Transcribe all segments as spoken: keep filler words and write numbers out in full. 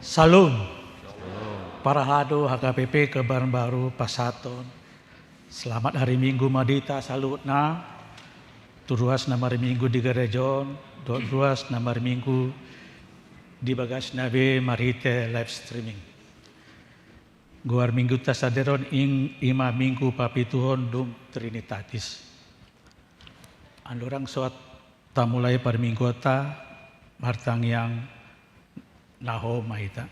Shalom. Parhalado H K P P Kebayoran Baru pasahathon selamat hari Minggu ma di hita saluhutna, tu ruas na marminggu di gareja on dohot ruas na marminggu di bagasna be marhite live streaming. Goar mingguta sadari on i ma Minggu papituhon dung Trinitatis. Andorang so tamulai parmingguonta, martangiang na hohom ma hita.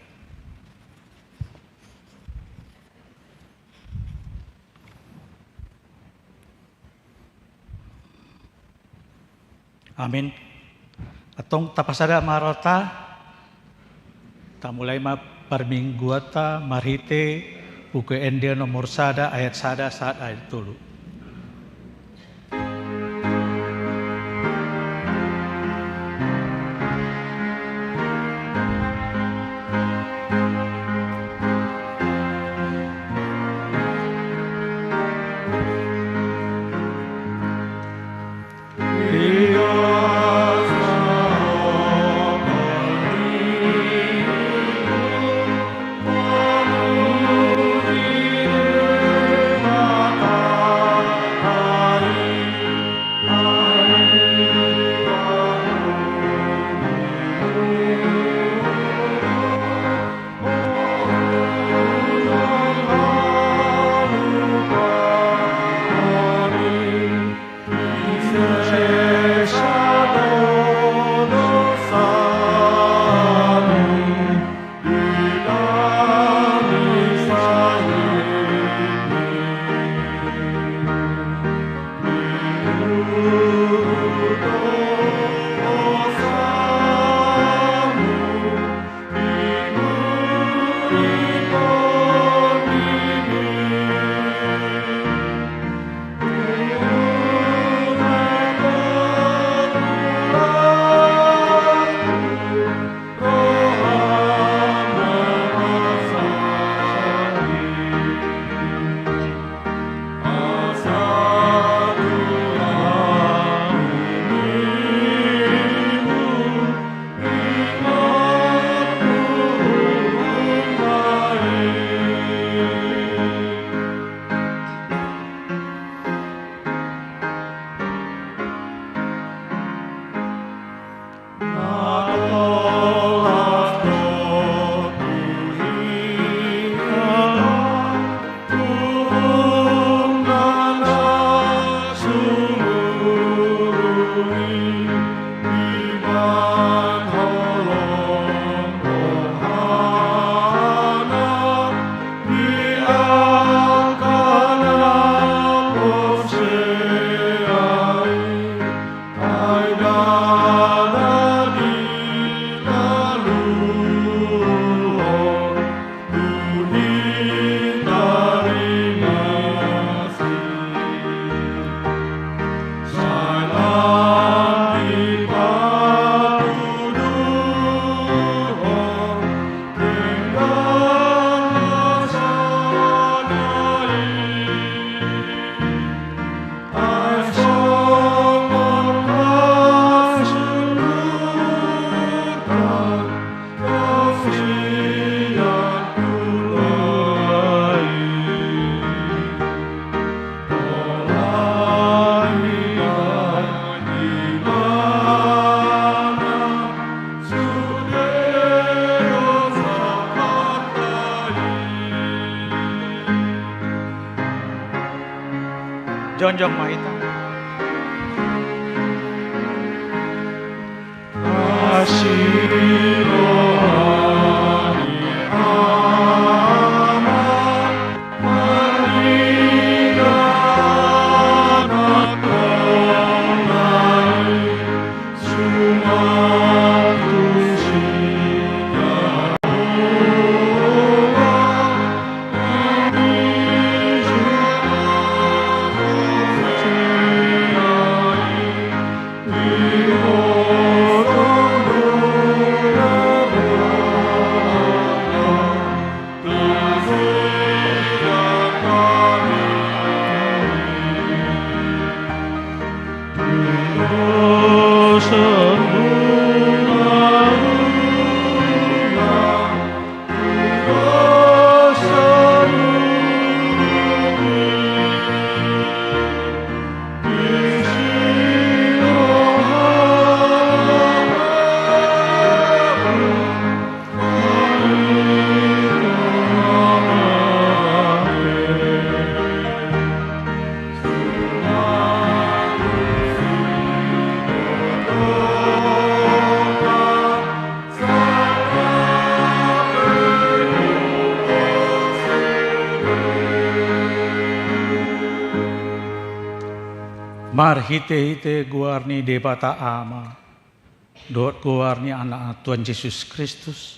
Amin. Antong tapasada ma rohanta. Tamulai ma parmingguonta marhite Buku Ende nomor sada ayat sada sahat ayat tolu. Jongjong ma hita. Marhite-hite goar ni Debata Ama, dohot goar ni Anakna Tuhan Jesus Kristus,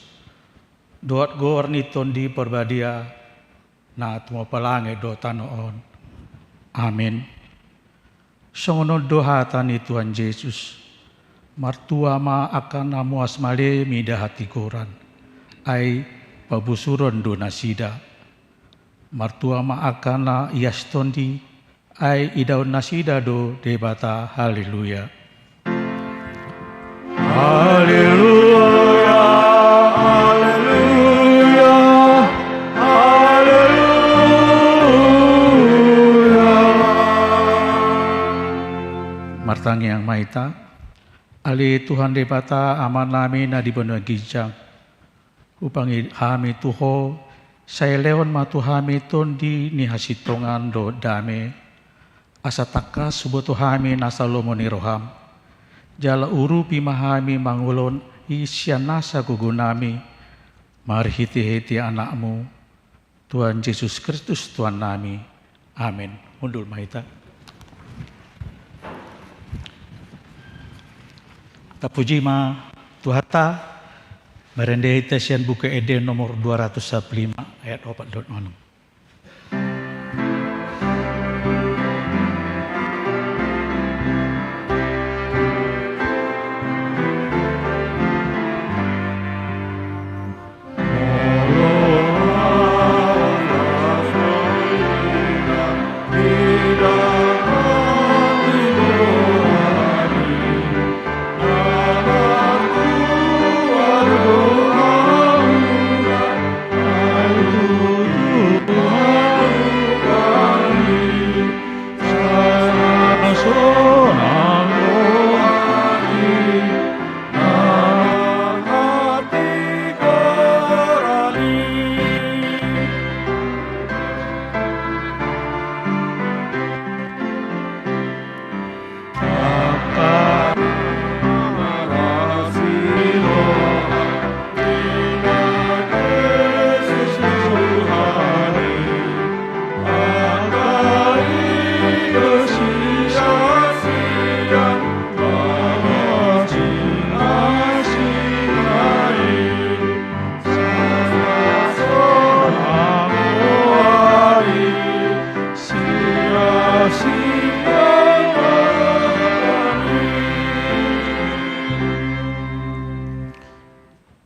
dohot goar ni Tondi Parbadia, na tumompa langit dohot tano on. Amin. Songon on do hata ni Tuhan Jesus: Martua ma angka na muas male mida hatigoran, ai pabosuron do nasida. Martua ma angka na ias tondi, ai idaon nasida do Debata. Haleluya. Haleluya, haleluya, haleluya. Martangiang ma hita. Ale Tuhan Debata, Amanami na di banua ginjang, hupangido hami tu Ho, sai lehon ma tu hami tondi ni hasintongan dohot dame, asa tangkas huboto hami nasa lomo ni roham. Jala urupi ma hami mangulahon i sian nasa gogonami, marhite-hite Anakmu, Tuhan Jesus Kristus Tuhannami. Amin. Hundul ma hita. Tapuji ma Tuhanta. Marende hita sian Buku Ende nomor dua ratus sampulu lima, ayat opat dohot onom.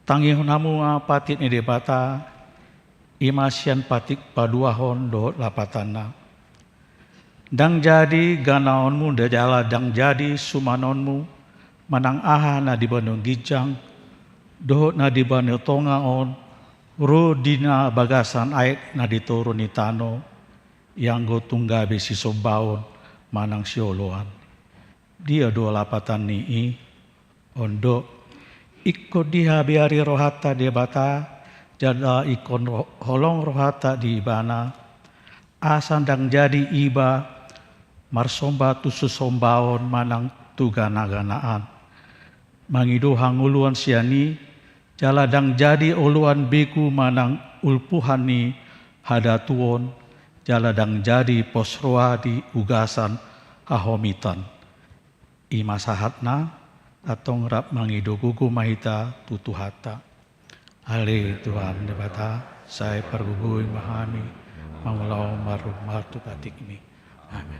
Tangihon hamu ma patik ni Debata, i ma sian patik paduahon dohot lapatanna. Ndang jadi ganaonmu, jala ndang jadi sumanonmu, manang aha na di banua ginjang dohot na di banua tonga on, ro di na bagasan aek na di toru ni tano, ianggo tung gabe sisombaon manang sioloan. Dia do lapatan ni i? On do, ingkon dihabiari rohanta Debata, jala ingkon ro-, holong rohanta di Ibana, asa ndang jadi iba marsomba tu sisombaon manang tu gana-ganaan, mangido hangoluan sian i, jala ndang jadi oloan begu manang ulpuhan ni hadatuon, jala ndang jadi pos roha di ugasan hahomitan. I ma sahatna. Antong rap mangido gogo ma hita tu Tuhanta. Ale Tuhan Debata, sai pargogoi ma hami mangulahon marmual tu patikmi. Amen.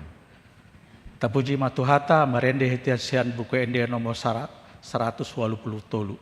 Tapuji ma Tuhanta. Marende hita sian Buku Ende nomor sara-, saratus ualu pulu tolu.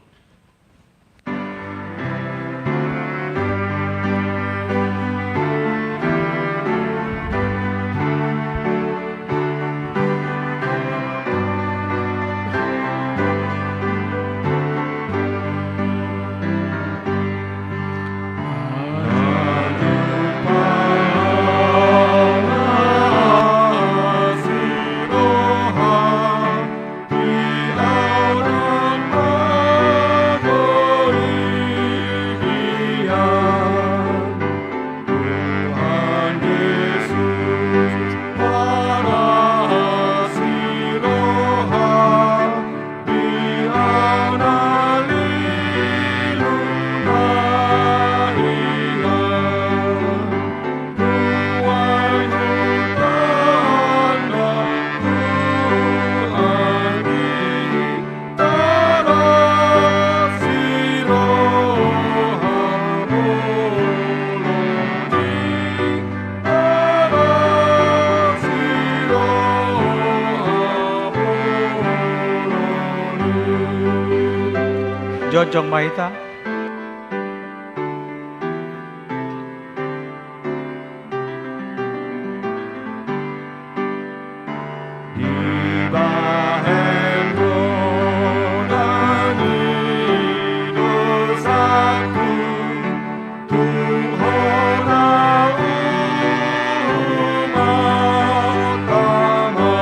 Jongjong ma hita. Dibahen roda ni dosaku, tung hona umat tama.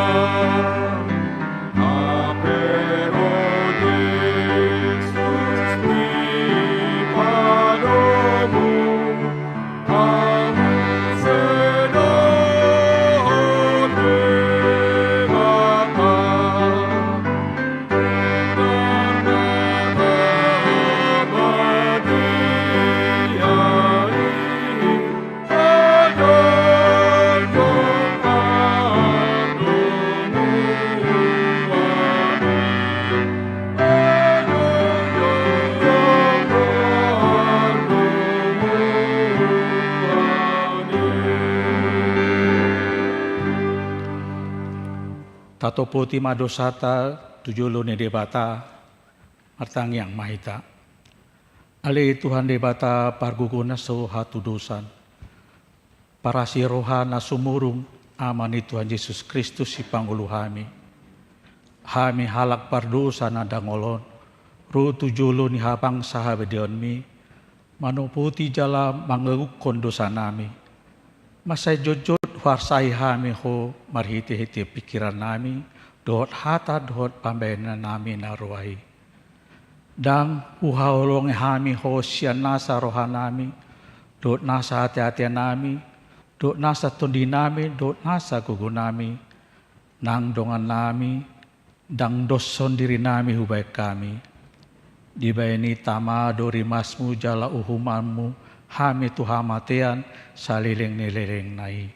Hape ro Jesus di padomu, hamu sedo Debata, Tuhan na badia i. Tatomputi ma dosanta tu jolo ni Debata. Martangiang ma hita. Ale Tuhan Debata pargogo na so hatudosan, parasi roha na sumurung, Ama ni Tuhan Jesus Kristus sipangolu hami. Hami halak pardosa na dangol on, ro tu jolo ni habangsa habadiaonmi, manopoti jala mangaguhon dosanami. Mansai jotjot huarsai hami Ho marhitehite pingkirannami, dohot hata dohot pambahenannami na roa i. Ndang huhaholongi hami Ho sian nasa rohanami, dohot nasa ateateannami, dohot nasa tondinami, dohot nasa gogonami, nang dongannami, ndang doshon dirinami hubahen hami. Dibahen i tama do rimasmu jala uhumanmu hami tu hamatean saleleng ni lelengna i.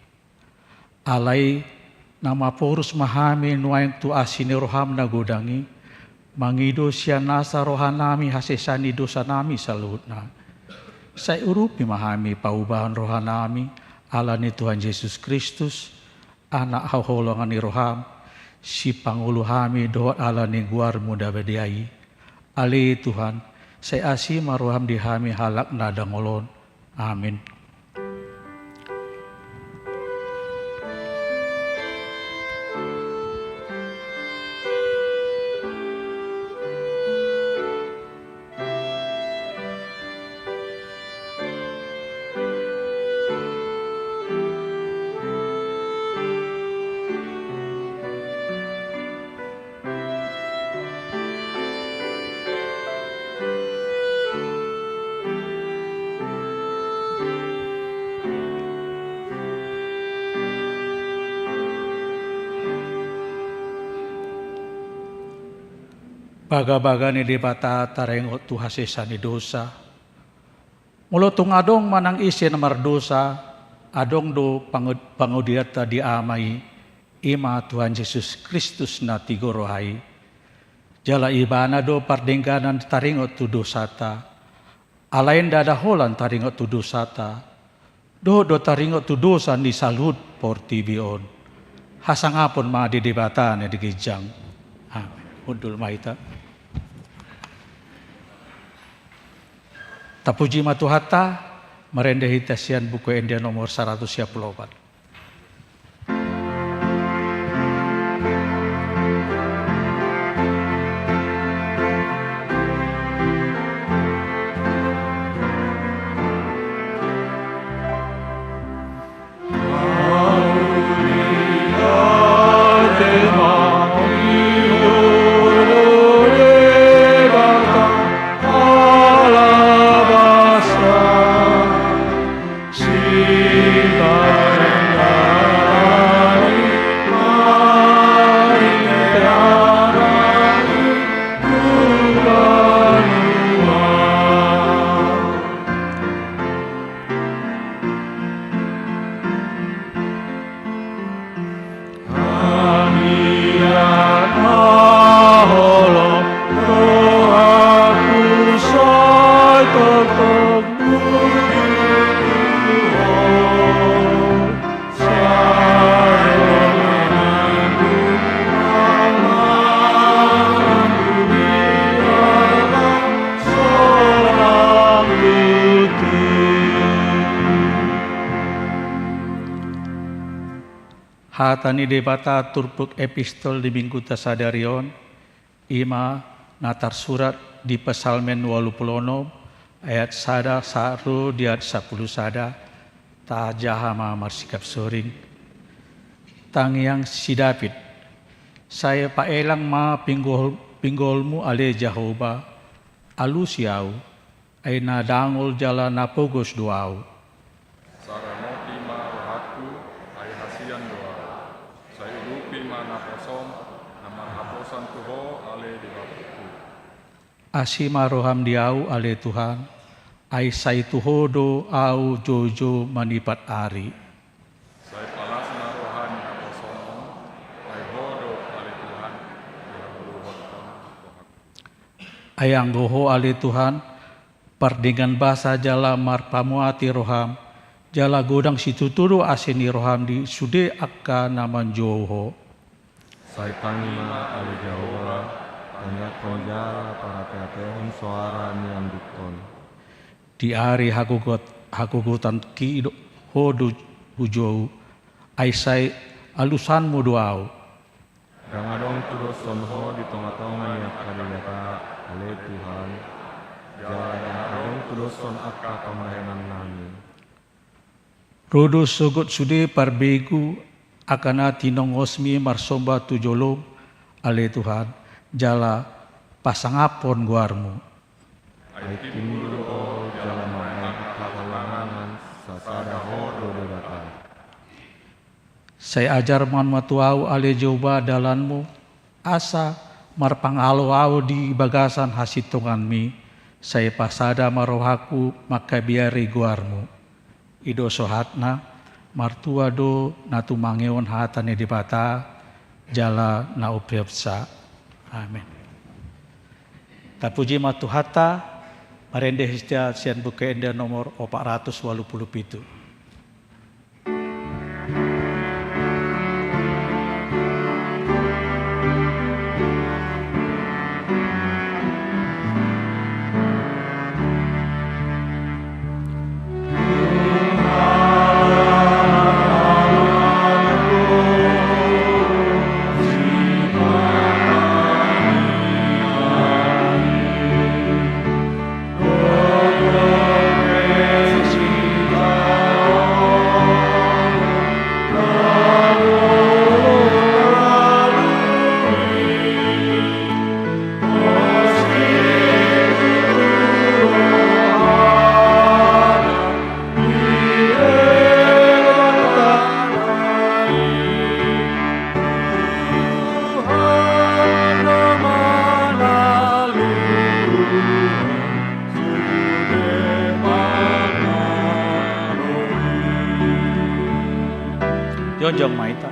Alai na maporus ma hami nuaeng tu asi ni roham na godang i, mangido sian nasa rohanami hasesaan ni dosanami saluhutna. Sai urupi ma hami paubahon rohanami, ala ni Tuhan Jesus Kristus, Anak haholongan ni roham, sipangolu hami dohot ala ni goarmu na badia i. Ale Tuhan, sai asi ma roham di hami halak na dangol on. Amin. Bagabaga ni Debata taringot tu hasesaan ni dosa. Molo tung adong manang ise na mardosa, adong do pango-, pangodianta di Ama i, i ma Tuhan Jesus Kristus na tigor roha i. Jala Ibana do pardengganan taringot tu dosanta. Alai ndada holan taringot tu dosanta, dohot do taringot tu dosa ni saluhut portibi on. Hasangapon ma di Debata na di ginjang. Amin. Hundul ma hita. Tapuji ma Tuhanta, marende hita sian Buku Ende nomor saratus sia pulu opat. Hata ni Debata turpuk epistol di mingguta sadari on, i ma na tarsurat di Psalmen ualu pulu onom, ayat sada sahat ro di ayat sampulu sada, tajaha ma marsikap soring. Tangiang si David. Sai paelang ma pinggol-, pinggolmu ale Jahowa, alusi ahu, ai na dangol jala na pogos do ahu. Saramoti ma rohangku, ai hasian do ahu. Sai udupi ma naposom, na marhaposan tu Ho ale Debatangku. Asi ma roham di ahu ale Tuhan, ai sai tu Ho do ahu joujou manipat ari. Sai palas ma roha ni naposom, ai Ho do ale Tuhan, di haboruhonon rohangku. Ai anggo Ho ale Tuhan, pardenggan basa jala marpamuati roham, jala godang situtu do asi ni roham di sude angka na manjou Ho. Sai tangi ma ale Jahowa, tangiangkon jala parateatehon soara ni andukon. Di ari hagogot-, hagogotanki do Ho do hujou, ai sai alusanmu do ahu. Ndang adong tudoshon Ho di tongatonga ni angka debata, ale Tuhan, jala ndang adong tudoshon angka pambahenannami. Ro do sogot sude parbegu angka na tinongosmi marsomba tu jolom, ale Tuhan, jala pasangaphon goarmu. Ai timbul do Ho jala mambahen hahollangan, sasada Ho do Debata. Sai ajar ma tu ahu ale Jahowa dalanmu, asa marpangalo ahu di bagasan hasintonganmi, sai pasada ma rohangku mangkabiari goarmu. I do sahatna, martua do na tumangihon hata ni Debata, jala na umpeopsa. Amen. Tapuji ma Tuhanta, marende hita sian Buku Ende nomor opat ratus ualu pulu pitu. Jongjong ma hita.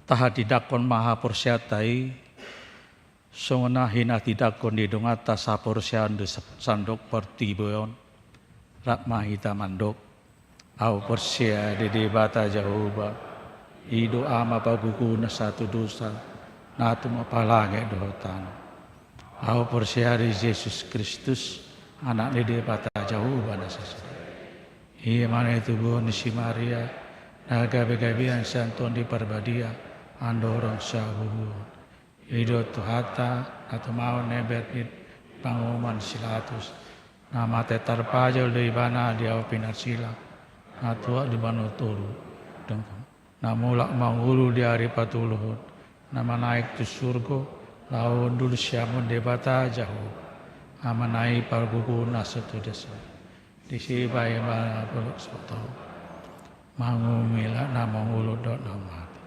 Tahatindangkon ma haporseaonta i, songon na hinatindangkon ni donganta saporseaon di sandok portibi on, rap ma hita mandok. Ahu porsea di Debata Jahowa, i do Ama pagogona satu dosa, na tumompa langit dohot tano. Ahu porsea di Jesus Kristus, Anak ni Debata Jahowa na sasada. Ia ma na itubuhon ni si Maria, na gabegabean sian Tondi Parbadia, andorang so ahu bubuhon. I do Tuhanta, na tumaon na imbahen panguhuman si Pilatus, na mate tarpajal do ibana di ahu pinarsilang, na tuat di banua toru, dengkon, na mulak mangolu di ari patoluhon, na manaek tu surgo, Laho hundul sian Debata Jahowa, Ama nai pargogoi na so tudes on. Disi paima na dolok so tau, mangumila na mangolu dohot na mate.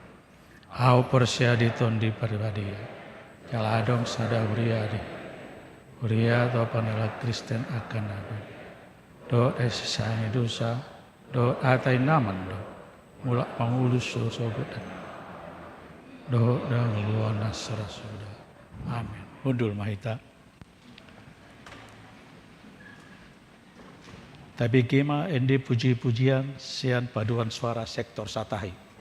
Ahu porsea di Tondi Parbadia, jala adong sada huria di, huria tu pangkilalaan Kristen angka na badia, dohot hasesaan ni dosa, dohot hata ni na mandok, mulak mangolu so sogot an, dohot hangoluan na so ra suda. Amen. Hundul ma hita. Tabege ma ende puji-pujian sian paduan suara sektor Satahi.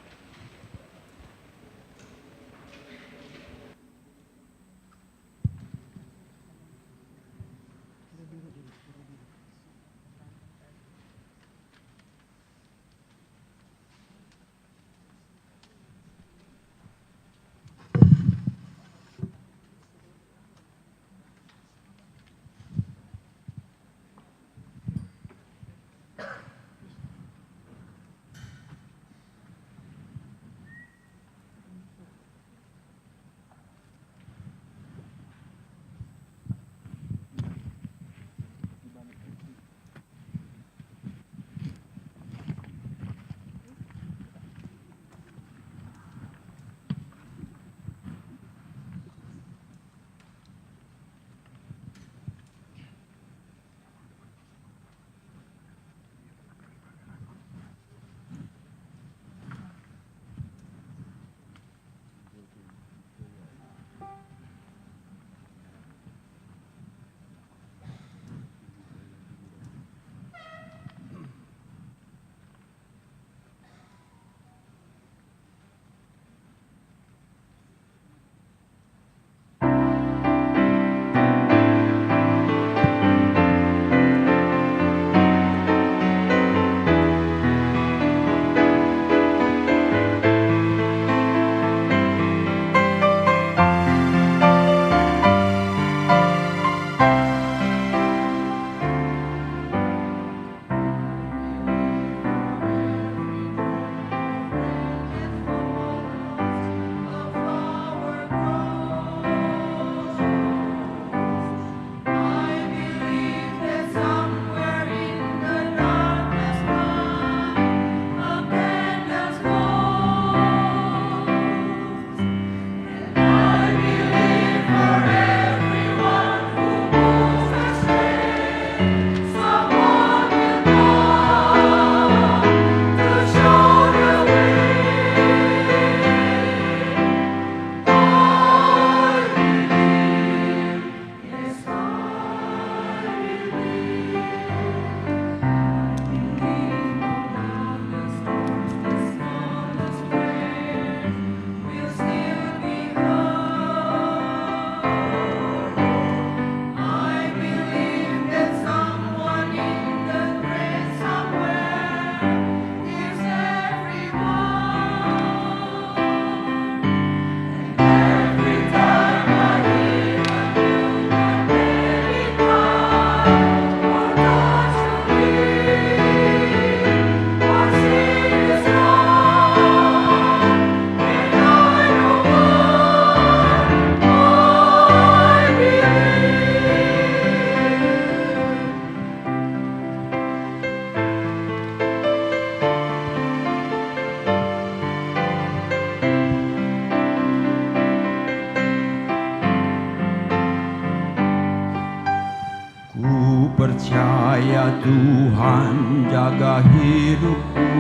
Ku percaya Tuhan jaga hidupku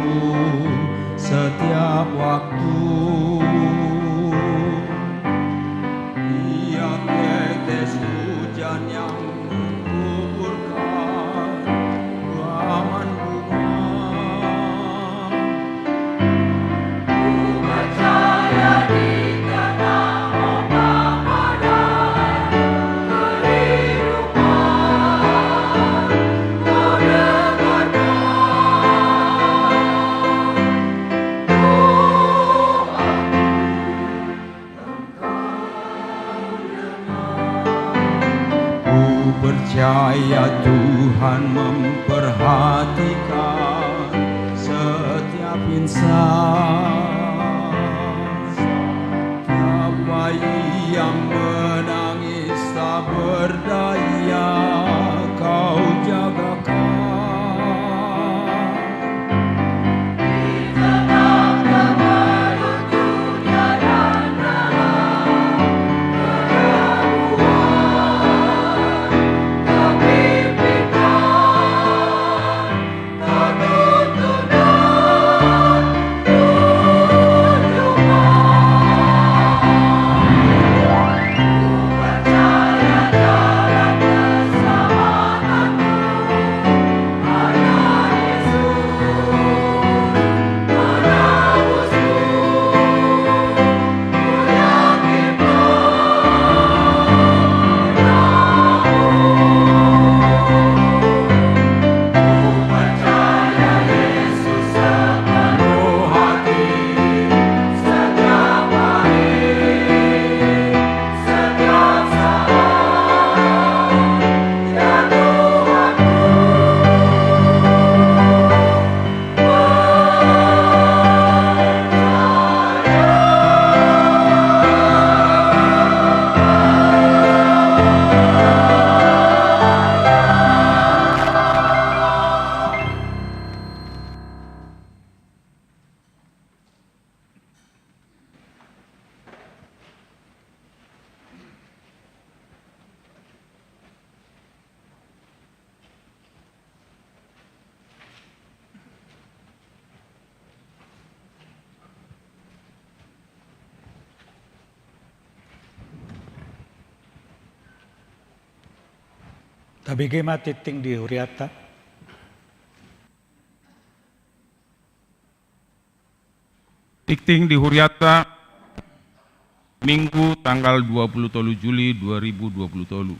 setiap waktu. Ia tetes hujan yang menggugurkan tanaman bunga. Ku percaya Tuhan memperhatikan setiap insan, setiap bayi yang Daya kau jagakan. Tabege ma tingting di hurianta. Tingting di hurianta, Minggu tanggal dua puluh tolu Juli dua ribu dua puluh tolu.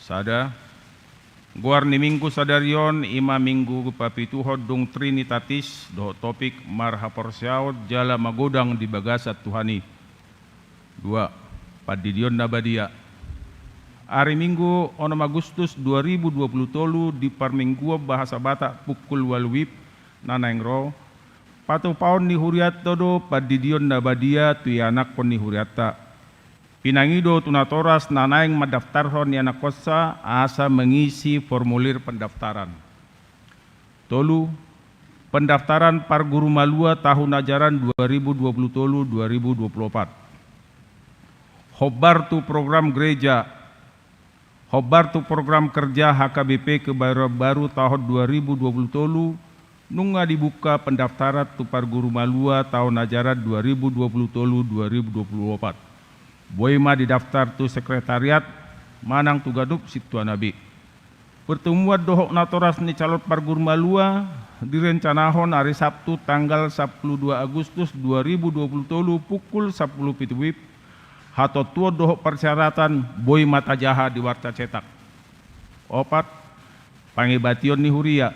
Sada, goar ni Minggu sadari on i ma Minggu papituhon dung Trinitatis dohot topik marhaporseaon jala magodang di bagasan Tuhan i. Dua, Pandidion na Badia. Ari Minggu onom Agustus dua ribu dua puluh tolu di parmingguon bahasa Batak pukul ualu WIB na naeng ro, patupaon ni hurianta do pandidion na badia tu ianakhon ni hurianta. Pinangido tu natoras na naeng mandaftarhon ianakhonsa asa mangisi formulir pendaftaran. Tolu, pendaftaran parguru malua tahun ajaran dua ribu dua puluh tolu dua ribu dua puluh opat. Hombar tu program gereja, hombar tu program kerja H K B P Kebaruan Baru tahun dua ribu dua puluh tolu, nunga dibuka pendaftaran tu parguru malua tahun ajaran dua ribu dua puluh tolu dua ribu dua puluh opat. Boi ma didaftar tu sekretariat manang tu ganup sintua na be. Pertemuan dohot natoras ni calon parguru malua direncanahon ari Sabtu tanggal sampulu dua Agustus dua ribu dua puluh tolu pukul sampulu pitu WIB. Hatontuon dohot persyaratan boi ma tajaha di warta cetak. Opat, pangebation ni huria.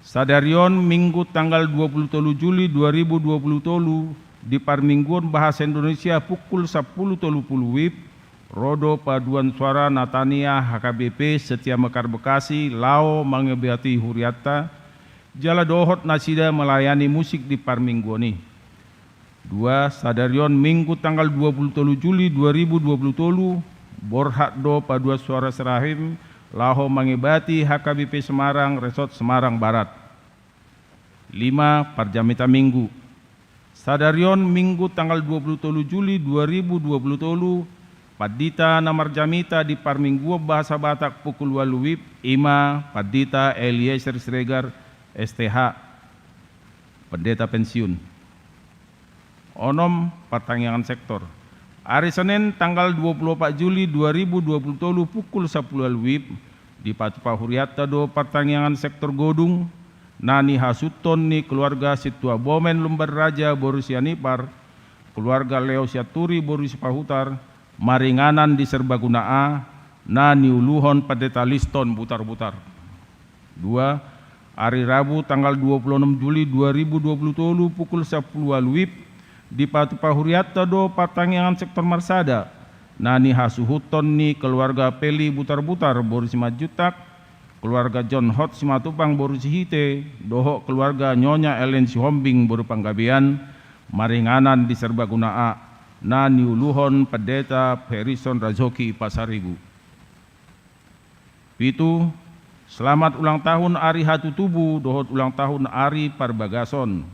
Sadari on Minggu tanggal dua puluh tolu Juli dua ribu dua puluh tolu di parmingguon bahasa Indonesia pukul sampulu tolu pulu WIB, ro do paduan suara Natania H K B P Setia Mekar Bekasi laho mangebati hurianta, jala dohot nasida melayani musik di parmingguon i. Dua, sadari on Minggu tanggal dua puluh tolu Juli dua ribu dua puluh tolu, borhat do paduan suara Serahim laho mangebati H K B P Semarang, Resort Semarang Barat. Lima, parjamita Minggu. Sadari on Minggu tanggal dua puluh tolu Juli dua ribu dua puluh tolu, pandita na marjamita di parmingguon bahasa Batak pukul ualu WIB i ma Pandita Eliezer Siregar, S T H, pendeta pensiun. Onom, partangiangan sektor. Ari Senen tanggal dua puluh opat Juli dua ribu dua puluh tolu pukul sampulu ualu WIB, dipatupa hurianta do partangiangan sektor godung na nihasuhuton ni keluarga Sintua Bomen Lumban Raja boru Sianipar, keluarga Leo Sianturi boru Sipahutar, maringanan di Serbaguna A, na niuluhon Pendeta Liston Butarbutar. Dua, ari Rabu tanggal dua puluh onom Juli dua ribu dua puluh tolu pukul sampulu ualu WIB, dipatupa hurianta do partangiangan sektor marsada na nihasuhuton ni keluarga Peli Butarbutar boru Simanjuntak, keluarga John Hot Simatupang boru Sihite, dohot keluarga Nyonya Ellen Sihombing boru Panggabean, maringanan di Serbaguna A, na niuluhon Pendeta Ferison Razoki Pasaribu. Pitu, selamat ulang tahun ari hatutubu dohot ulang tahun ari parbagason.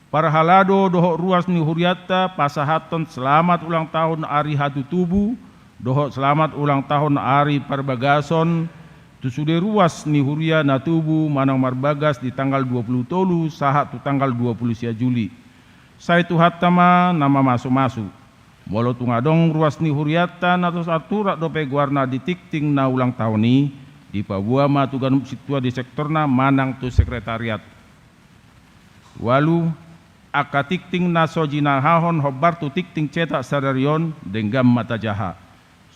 Parhalado dohot ruas ni hurianta pasahathon selamat ulang tahun ari hatutubu dohot selamat ulang tahun ari parbagason tu sude ruas ni huria na tubu manang marbagas di tanggal dua pulu tolu sahat tu tanggal dua pulu sia Juli. Sai Tuhanta ma na mamasumasu. Molo tung adong ruas ni hurianta na so tarsurat dope goarna di tingting na ulang tahun i, dipaboa ma tu ganup sintua di sektorna manang tu sekretariat. Ualu, angka tingting na so jinahahon hombar tu tingting cetak sadari on denggan ma tajaha.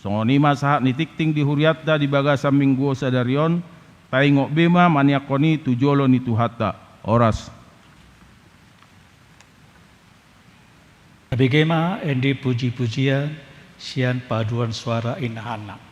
Songon i ma sahat ni tingting di hurianta di bagasan minggu sadari on, taingot be ma maniangkon i tu jolo ni Tuhanta. Horas. Tabege ma ende pujipujian sian paduan suara inganan.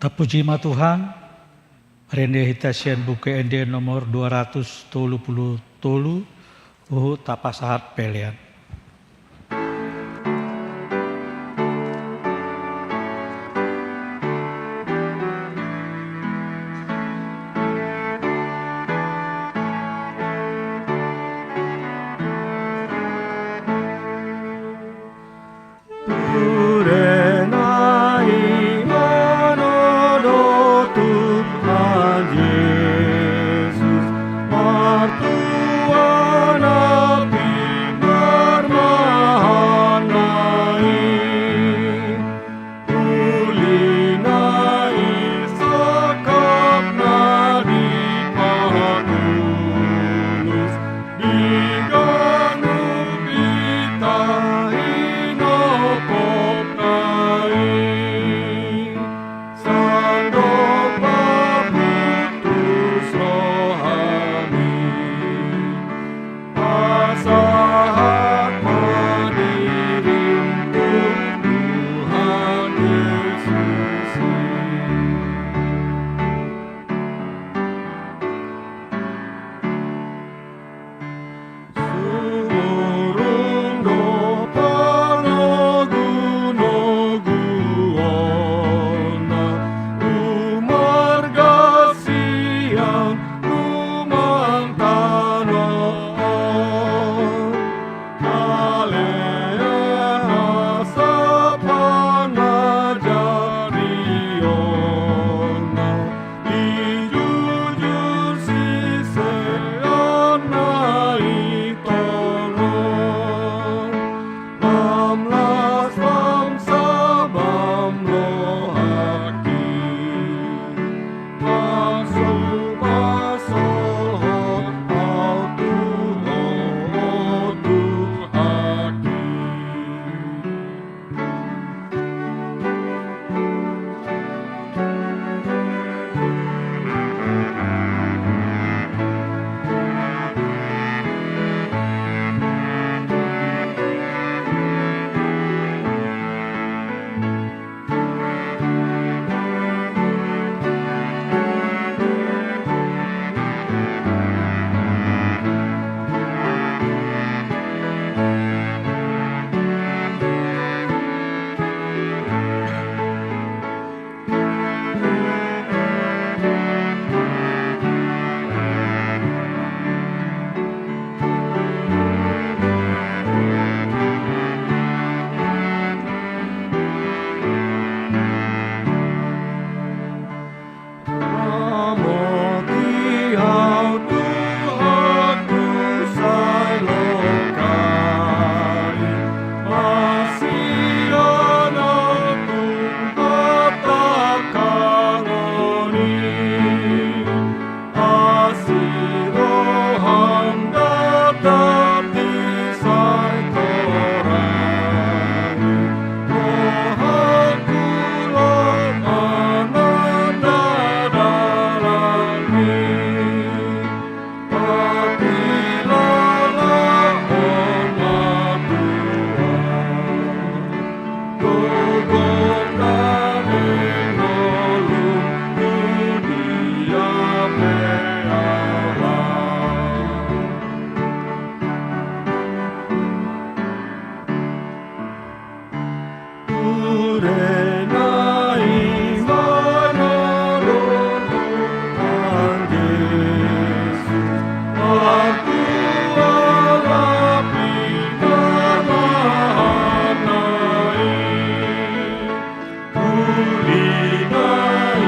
Tapuji ma Tuhan. Rende hita sian Buku Ende nomor dua ratus tolu pulu tolu, huhut tapasahat pelean. Ture na i manodo Tuhan Jesus, martua na pinarmahan na i. Uli na i sangkap na dipatulus, di ganup hita hinophop na i. Sandok paputus rohami, pasahat ma dirim tu Tuhan Jesus i. Sumurung do panogunoguonna, umarga sian rumang tano on. Haleluya, sapa na jarionna, dijujur sisean na i tolong. Lam las lam sabam rohangki, pasu pasolhot au tu Ho, Tuhangki. Ramoti au Tuhanku, sai loka i, masian au tu hatangkangon i. Asi roham datang di sai torang i, rohangku mananda dalan i. Tapi lala on ma Tuhan, gogo na dengolum tu dia pe ala. Ture na i manodo Tuhan Jesus, martua na pinarmahan na i. Uli na i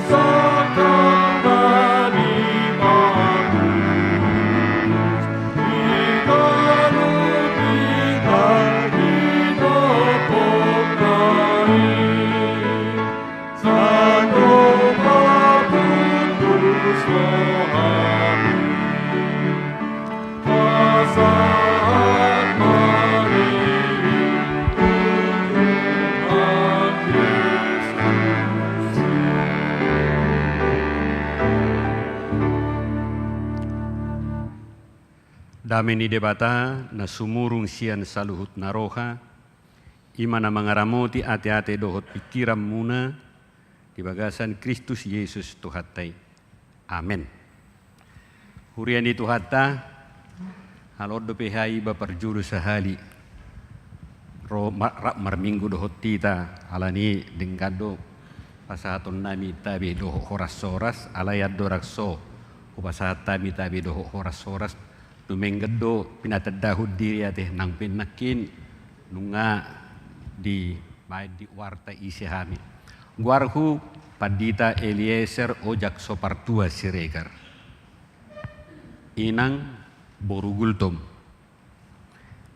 sangkap na dipatulus, di ganup hita hinophop na i. Sandok paputus rohami, pasahat ma dirim tu Tuhan Jesus i. Dame ni Debata na sumurung sian saluhut na roha, i ma na mangaramoti ateate dohot pingkiranmuna, Di bagasan Kristus Jesus Tuhanta i. Amen. Huria ni Tuhanta, ala on dope hami iba parjolo sahali ro ma-, rap marminggu dohot hita, alani denggan do pasahatonnami tabe dohot horas-horas, alai andorang so hupasahat hami tabe dohot horas-horas, dumenggan do pinatandahon diri ate, nang pe nangkin nunga dibaen di warta ise hami. Goarhu Pandita Eliezer Ojak Sopartua Siregar. Inang, boru Gultom.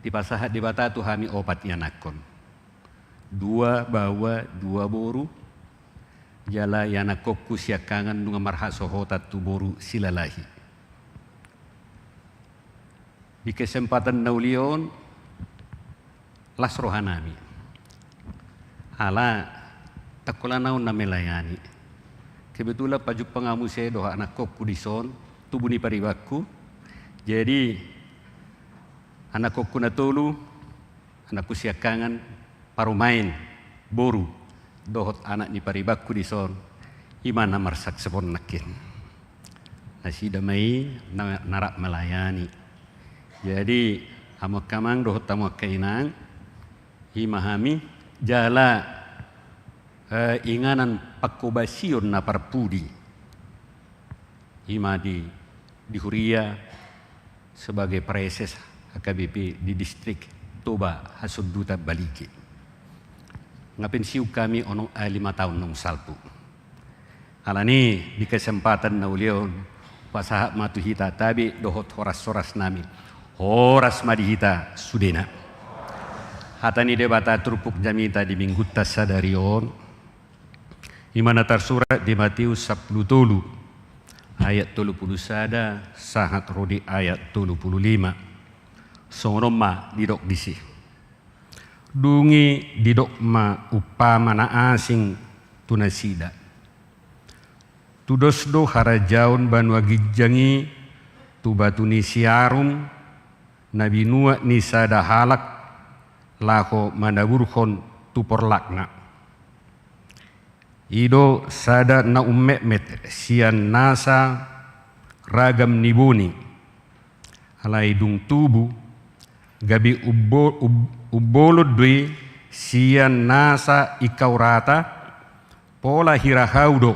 Dipasahat Debata tu hami opat ianakhon. Dua baoa, dua boru. Jala ianakhonhu siangkangan nunga marhasohotan tu boru Silalahi. Di kesempatan na uli on, las rohanami. Ala, ndang holan ahu na melayani. Kebetulan pajumpang ahu muse dohot anakhonhu dison, tubu ni paribanhu. Jadi, anakhonhu na tolu, anakhu siangkangan, parumaen, boru, dohot anak ni paribanhu dison, i ma na marsaksip on nangkin. Nasida ma i na, na rap melayani. Jadi, hamu angka amang dohot hamu angka inang, i ma hami, jala, eh, inganan panghobasion na parpudi. I ma di, di huria sebagai praeses H K B P di distrik Toba Hasondutan Balige. Nga pensiun hami onom, eh, lima taon naung salpu. Alani di kesempatan na uli on, pasahat ma tu hita tabe dohot horas-horasnami. Horas ma di hita sudena. Hata ni Debata turpuk jamita di minggunta sadari on, i ma na tarsurat di Mateus sampulu tolu, ayat tolu pulu sada, sahat ro di ayat tolu pulu lima. Songon on ma didok disi. Dung i didok ma umpama na asing tu nasida. Tudos do harajaon banua ginjang i tu batu ni siarum, na binuat ni sada halak laho manaburhon tu porlakna. I do sada na ummetmet sian nasa ragam ni boni. Alai dung tubu, gabe umbo-, um-, umbolon do i sian nasa ingkau rata, pola hira hau do,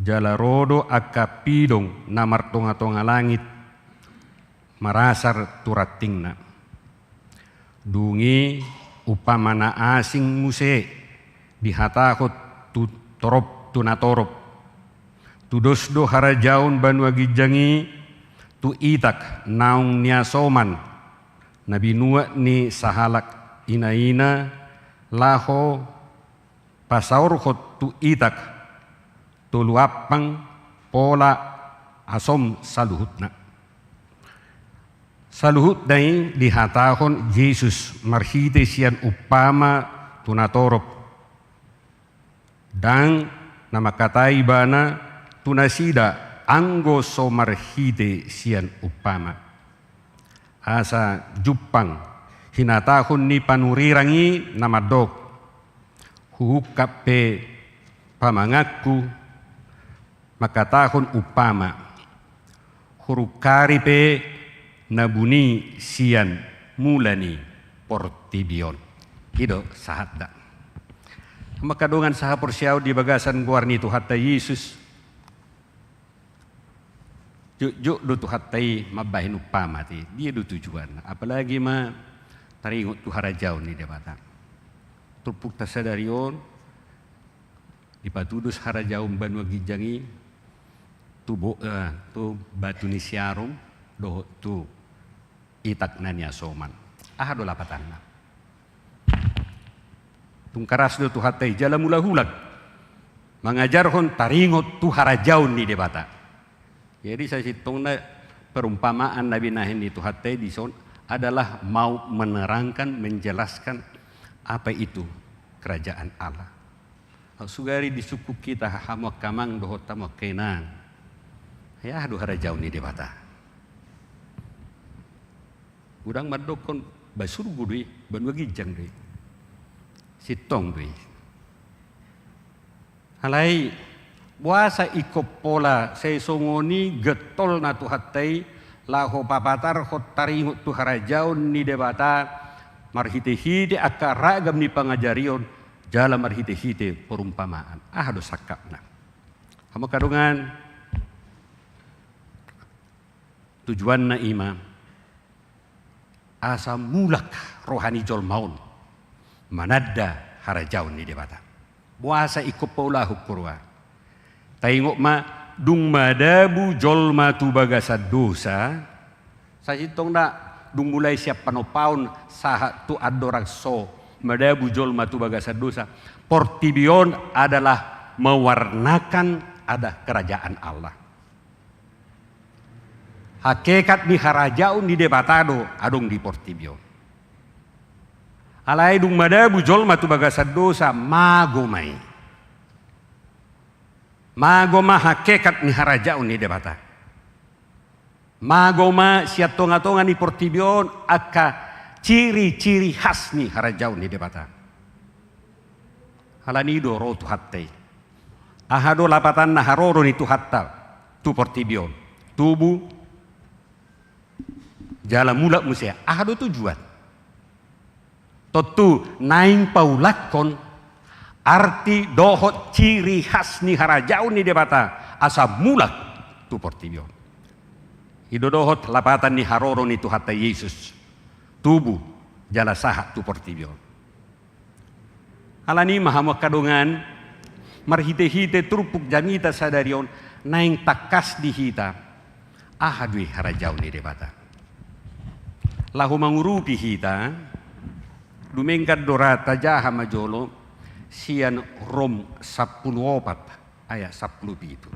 jala ro do angka pidong na martonga-tonga langit, marasar tu rantingna. Dung i umpama na asing muse dihatahon tu torop, tu na torop. Tudos do harajaon banua ginjang i tu itak naung niasoman, na binuat ni sahalak ina-ina laho pasaorhon tu itak tolu ampang pola asom saluhutna. Saluhutna i dihatahon Jesus marhite sian umpama tu na torop. Ndang na mangkatai ibana tu nasida anggo so marhite sian umpama. Asa jumpang hinatahon ni panurirang i na mandok, huungkap pe pamanganku mangkatahon umpama, hurungkari pe na buni sian mula ni portibi on. I do sahatna. Mangkadongan sahaporseaon di bagasan goar ni Tuhanta Jesus. Jotjot do Tuhanta i mambahen umpama ate, dia do tujuanna. Apalagi ma taringot tu harajaon ni Debata. Turpukta sadari on, dipatudos harajaon banua ginjang i tu bo-, eh, tu batu ni siarum dohot tu itak na niasoman. Aha do lapatanna? Tung karas do Tuhanta i jala mulak-ulak mangajarhon taringot tu harajaon ni Debata. Jadi sasintongna perumpamaan na binahen ni Tuhanta i dison adalah mau menerangkan, menjelaskan apa itu kerajaan Allah. Sugari disungkun hita hamu angka amang dohot hamu angka inang. Ai aha do harajaon ni Debata? Godang mandokkon ba surgo do i, banua ginjang do i. Sintong do i. Alai, boasa ingkon pola sai songon i getolna Tuhanta i, laho papatarhon taringot tu harajaon ni Debata, marhitehite angka ragam ni pangajarion, jala marhitehite perumpamaan. Aha do sangkapna? Hamu angka dongan, tujuanna i ma asa mulak roha ni jolma on mananda harajaon ni Debata. Boasa ingkon paulahon huroha? Taingot ma, dung madabu jolma tu bagasan dosa, sasintongna dung mulai sian panompaon sahat tu andorang so madabu jolma tu bagasan dosa, portibi on adalah mewarnakan ada kerajaan Allah. Hakikat ni harajaon ni Debata do adong di portibi on. Alai dung madabu jolma tu bagasan dosa, mago ma i. Mago ma hakikat ni harajaon ni Debata. Mago ma sian tonga-tonga ni portibi on angka ciri-ciri khas ni harajaon ni Debata. Alani i do ro Tuhanta i. Aha do lapatanna haroro ni Tuhanta tu portibi on? Tubu jala mulak muse. Aha do tujuan? Tontu naeng paulakhon arti dohot ciri khas ni harajaon ni Debata asa mulak tu portibi on. I do dohot lapatan ni haroro ni Tuhanta Jesus. Tubu jala sahat tu portibi on. Alani i ma hamu angka dongan, marhite-hite turpuk jamita sadari on, naeng tangkas di hita aha do i harajaon ni Debata. Laho mangurupi hita, dumenggan do ra, tajaha ma jolo sian Rom sampulu opat ayat sampulu pitu.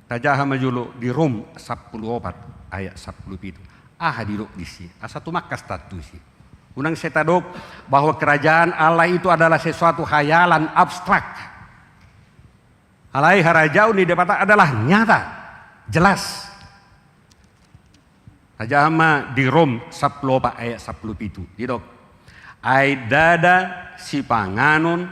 Tajaha ma jolo di Rom sampulu opat ayat sampulu pitu. Aha didok disi? Asa tumangkas hita tusi. Unang sai tadok bahwa kerajaan Allah itu adalah sesuatu hayalan abstrak. Alai harajaon ni Debata adalah nyata, jelas. Tajaha ma di Rom sampulu opat ayat sampulu pitu. Didok, ai ndada sipanganon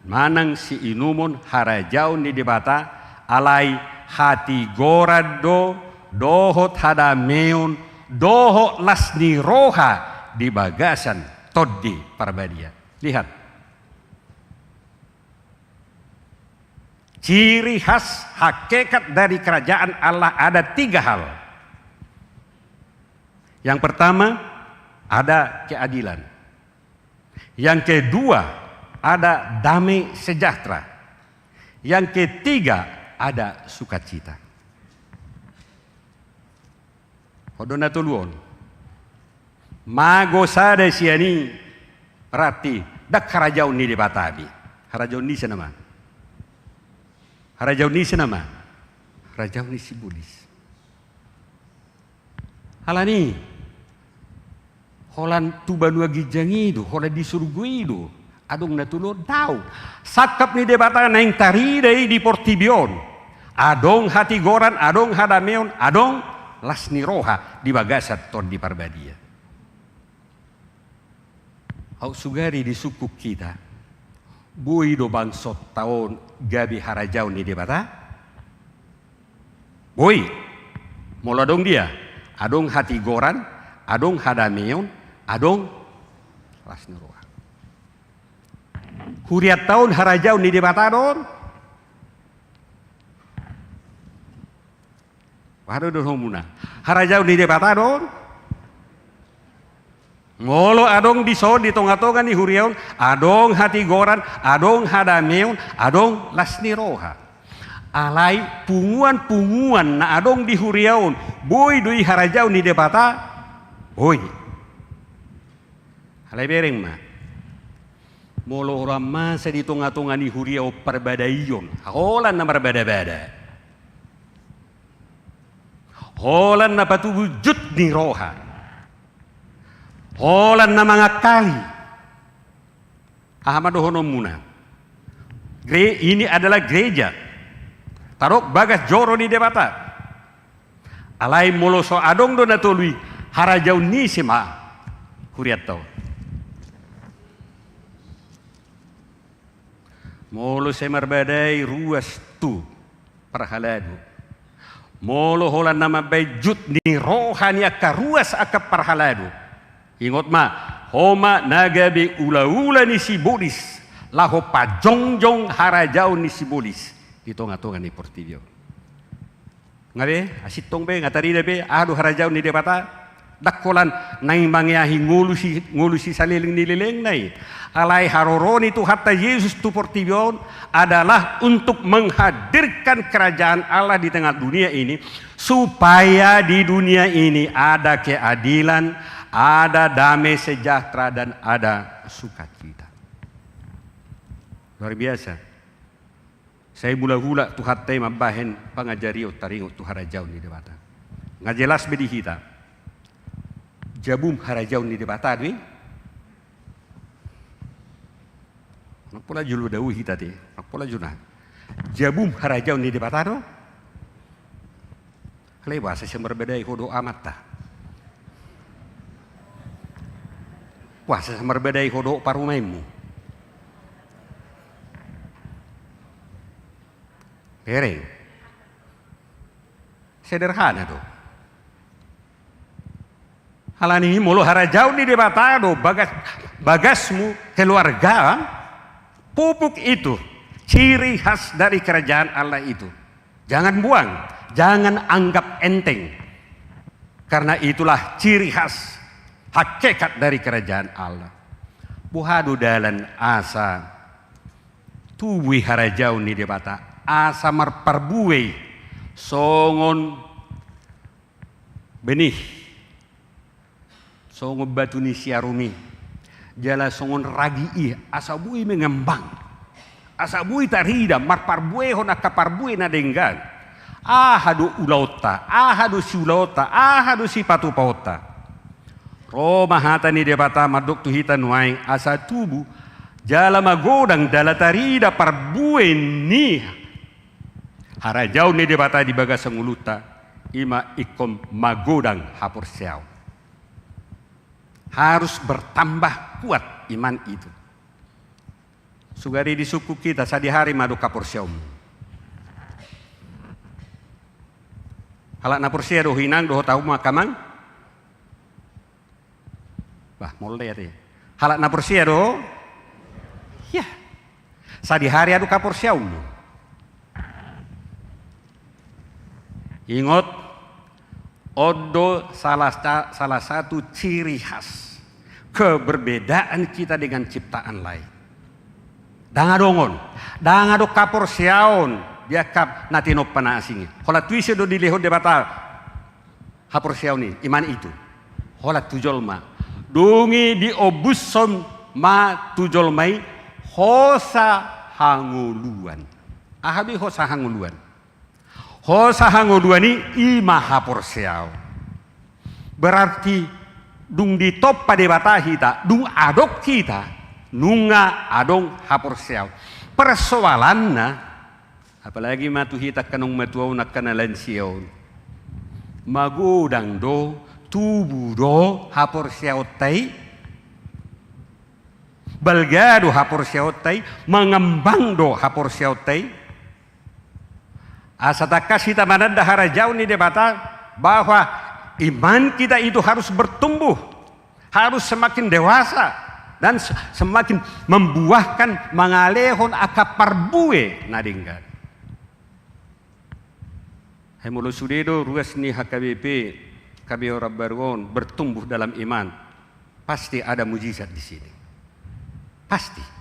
manang siinumon harajaon ni Debata, alai hatigoran do, dohot hadameon, dohot las ni roha di bagasan Tondi Parbadia. Lihat. Ciri khas hakikat dari kerajaan Allah ada tiga hal. Yang pertama, ada keadilan. Yang kedua, ada damai sejahtera. Yang ketiga, ada sukacita. Ho do na tolu on. Mago sada sian i, berarti ndang harajaon ni Debata be. Harajaon ni ise nama? Harajaon ni ise nama? Harajaon ni sibolis. Alani i, holan tu banua ginjang i do, holan di surgo i do adong na tolu on? Daong. Sangkap ni Debata naeng tarida i di portibi on. Adong hatigoran, adong hadameon, adong las ni roha di bagasan Tondi Parbadia. Aut sugari disungkun hita, boi do bangsonta on gabe harajaon ni Debata? Boi. Molo adong dia? Adong hatigoran, adong hadameon, adong las ni roha. Hurianta on harajaon ni Debata do on? Aha do dohononmuna? Harajaon ni Debata do on? Molo adong dison di tonga-tonga ni huria on, adong hatigoran, adong hadameon, adong las ni roha. Alai punguan-punguan na adong di huria on, boi do i harajaon ni Debata? Boi. Alai bereng ma. Molo holan masa di tonga-tonga ni huria on parbadaion, holan na marbada-bada. Holan na patubu jut ni roha. Holan na mangangkali. Aha ma dohononmuna? Gere-, ini adalah gereja. Tadok bagas joro ni Debata. Alai molo so adong do na tolu i, harajaon ni ise ma hurianta on? Molo sai marbadai ruas tu parhalado, molo holan na mambaen jut ni roha ni angka ruas angka parhalado, ingot ma, ho ma na gabe ulaula ni sibolis, laho pajongjong harajaon ni sibolis di tongatonga ni portibi on. Nga be, asing tong be, nga tarida be aha do harajaon ni Debata. Ndang holan naeng mangeahi ngolu si, ngolu si saleleng ni lelengna i. Alai haroro ni Tuhanta Jesus tu portibi on adalah untuk menghadirkan kerajaan Allah di tengah dunia ini, supaya di dunia ini ada keadilan, ada damai sejahtera, dan ada sukacita. Luar biasa. Sai mulak-ulak Tuhanta i mambahen pangajarion taringot tu harajaon ni Debata. Nga jelas be di hita. Jabum harajaon ni Debata do i. Ndang pola jolo dao hita te, ndang pola jolo na. Jabum harajaon ni Debata do. Alai boasa sai marbadai ho dohot amanta? Boasa sai marbadai ho dohot parumaenmu? Bereng. Sederhana do. Alani i molo harajaon ni Debata do bagas, bagasmu, keluarga, pupuk itu, ciri khas dari kerajaan Allah itu. Jangan buang, jangan anggap enteng. Karena itulah ciri khas, hakikat dari kerajaan Allah. Boha do dalan asa tubu i harajaon ni Debata, asa marparbue i songon benih, songon batu ni siarum i, jala songon ragi i, asa boi mengembang, asa boi tarida marparbuehon angka parbue na denggan. Aha do ulaonta, aha do siulaonta, aha do sipatupaonta? Ro ma hata ni Debata mandok tu hita nuaeng asa tubu jala magodang jala tarida parbue ni harajaon ni Debata di bagasan ngolunta, i ma ingkon magodang haporseaon. Harus bertambah kuat iman itu. Sugari disungkun hita, sadihari ma adong haporseaonmu? Halak na porsea do ho inang dohot hamu angka amang? Bah, molo ate. Halak na porsea do? Iya. Sadihari adong haporseaonmu. Ingot, on do salah sa-, salah satu ciri khas keberbedaan kita dengan ciptaan lain. Ndang adong on, ndang adong haporseaon di angka na tinompa na asing i. Holan tu ise do dilehon Debata haporseaon i, iman itu? Holan tu jolma. Dung i diombushon ma tu jolma i hosa hangoluan. Aha do i hosa hangoluan? Hosa hangoluan i, i ma haporseaon. Berarti dung ditompa Debata hita, dung adong hita, nunga adong haporseaon. Persoalanna, apalagi ma tu hita angka naung matua on, angka na lansia on, magodang do, tubu do haporseaonta i? Balga do haporseaonta i? Mangambang do haporseaonta i? Asa tangkas hita mananda harajaon ni Debata, bahwa iman kita itu harus bertumbuh, harus semakin dewasa, dan se-, semakin membuahkan, mangalehon angka parbue na denggan. Hai, molo sude do ruas ni H K B P, H K B P Oranbaru on bertumbuh dalam iman, pasti ada mujizat di sini. Pasti.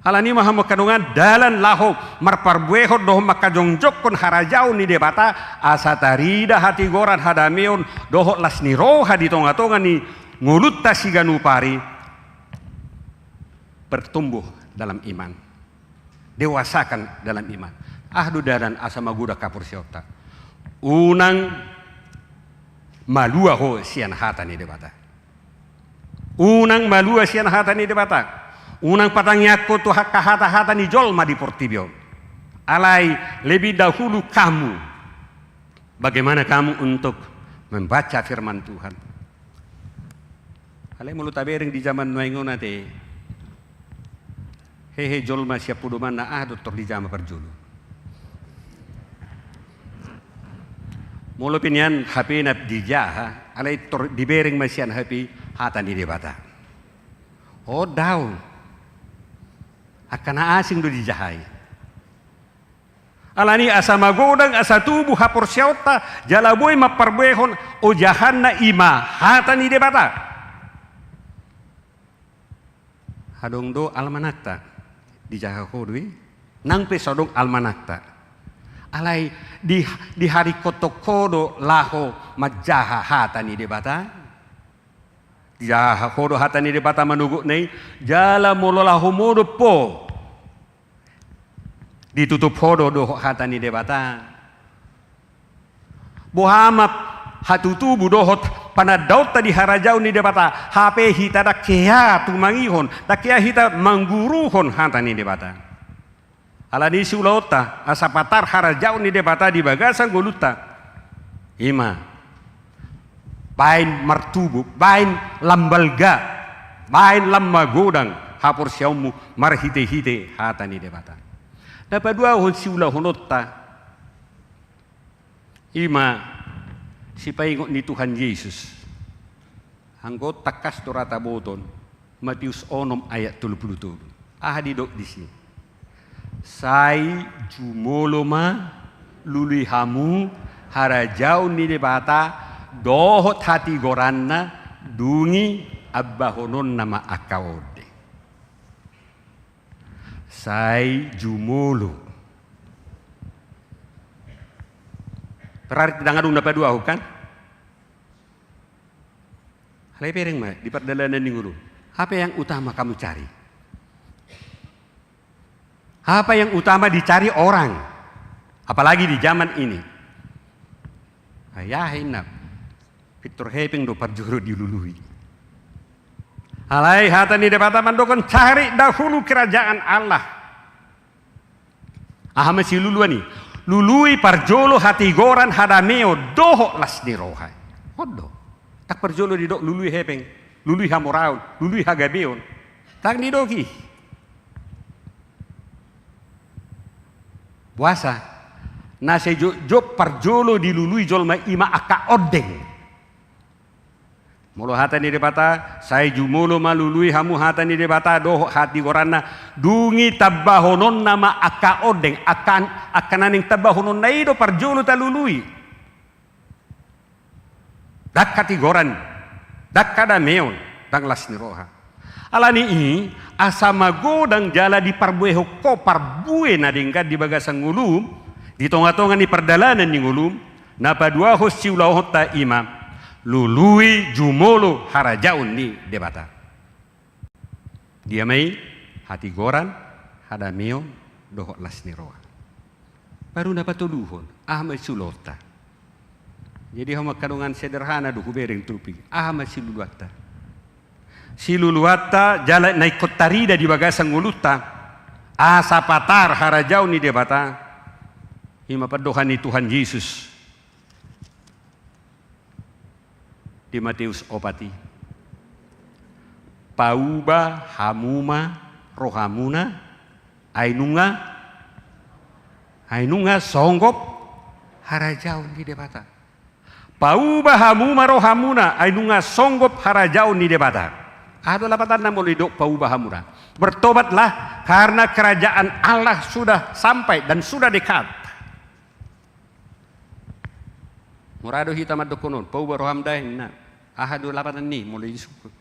Alani i ma hamu angka dongan, dalan laho marparbuehon dohot mangkajongjongkon harajaon ni Debata, asa tarida hatigoran, hadameon dohot las ni roha di tongatonga ni ngolunta siganup ari, bertumbuh dalam iman, dewasakan dalam iman. Aha do dalan asa magodang haporseaonta? Unang malua ho sian hata ni Debata. Unang malua sian hata ni Debata. Unang patangiangkon tu angka hatahata ni jolma di portibi on. Alai lebih dahulu kamu. Bagaimana kamu untuk membaca firman Tuhan? Alai molo tabereng di zaman nuaeng on ate, Hehe, jolma sian podomanna aha do tor dijaha ma parjolo? Molo pe nian H P-na dijaha, alai tor dibereng ma sian H P hata ni Debata. O daong. Angka na asing do dijahai. Alani asa magodang, asa tubu haporseaonta, jala boi mamparbuehon ojahanna, i ma hata ni Debata. Adong do almanakta, dijaha ho do i, nang pe so adong almanakta. Alai di, diharingkothon ho do laho manjaha hata ni Debata. Dijaha ho do hata ni Debata manogotna i, jala molo laho modom ho, ditutup ho do dohot hata ni Debata. Boha ma hatutubu dohot panandaonta di harajaon ni Debata, hape hita ndang hea tumangihon, ndang hea hita mangguruhon hata ni Debata. Alani i siulaonta, asa patar harajaon ni Debata di bagasan ngolunta. I ma, baen martubu, baen lam balga, baen lam magodang haporseaonmu marhitehite hata ni Debata. Na paduahon siulahononta, i ma sipaingot ni Tuhan Jesus. Anggo tangkas do ra taboton, Matius onom ayat tolu pulu tolu. Aha didok disi? Sai jumolo ma lului hamu harajaon ni Debata dohot hatigoranna, dung i ambahononna ma angka ondeng. Sai jumolo. Berarti ndang adong na paduahon, kan? Alai bereng ma di pardalanan ni ngolu. Apa yang utama kamu cari? Apa yang utama dicari orang? Apalagi di zaman ini. Ayah inap. Pintor hepeng do parjolo dilului. Alai hata ni Debata mandok, cari dahulu kerajaan Allah. Aha ma siluluan i? Lului parjolo hatigoran, hadameon dohot las ni roha. On do. Ndang parjolo didok lului hepeng, lului hamoraon, lului hagabeon. Ndang didok i. Boasa? Na sai jotjot parjolo dilului jolma i ma angka ondeng. Molo hata ni Debata, sai jumolo ma lului hamu hata ni Debata dohot hatigoranna, dung i tambahononna ma angka ondeng, angka, angka na naeng tambahononna i do parjolo talului. Ndang hatigoran, ndang hadameon, ndang las ni roha. Alani i, asa magodang jala diparbuehon ho parbue na denggan di bagasan ngolum, di tongatonga ni pardalanan ni ngolum, na paduahon siulahonta i ma, lului jumolo harajaon ni Debata. Dia ma i? Hatigoran, hadameon, dohot las ni roha. Baru na patoluhon, aha ma siulahonta? Jadi hamu angka dongan sederhana do hubereng turpuk i. Aha ma siluluanta? Siluluanta jala na ingkon tarida di bagasan ngolunta, asa patar harajaon ni Debata, i ma pandohan ni Tuhan Jesus di Mateus opat i. Pauba hamu ma rohamuna, ai nunga, ai nunga songgop harajaon ni Debata. Pauba hamu ma rohamuna, ai nunga songgop harajaon ni Debata. Aha do lapatanna molo didok pauba hamu ra? Bertobatlah, karena kerajaan Allah sudah sampai dan sudah dekat. Mura do hita mandokkon on, pauba roham da, ninna. Aha do lapatan ni molo disungkun?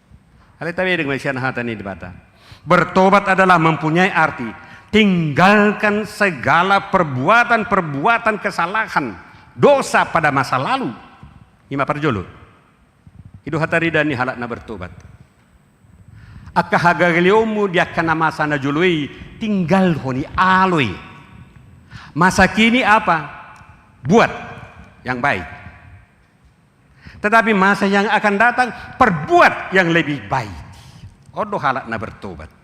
Alai tabereng ma sian hata ni Debata. Bertobat adalah mempunyai arti tinggalkan segala perbuatan-perbuatan kesalahan, dosa pada masa lalu. I ma parjolo. I do hatarida ni halak na bertobat. Angka hagaleonmu di angka na masa na jolo i, tinggalhon i, alo i. Masa kini apa? Buat yang baik. Tetapi masa yang akan datang, perbuat yang lebih baik. On do halak na bertobat.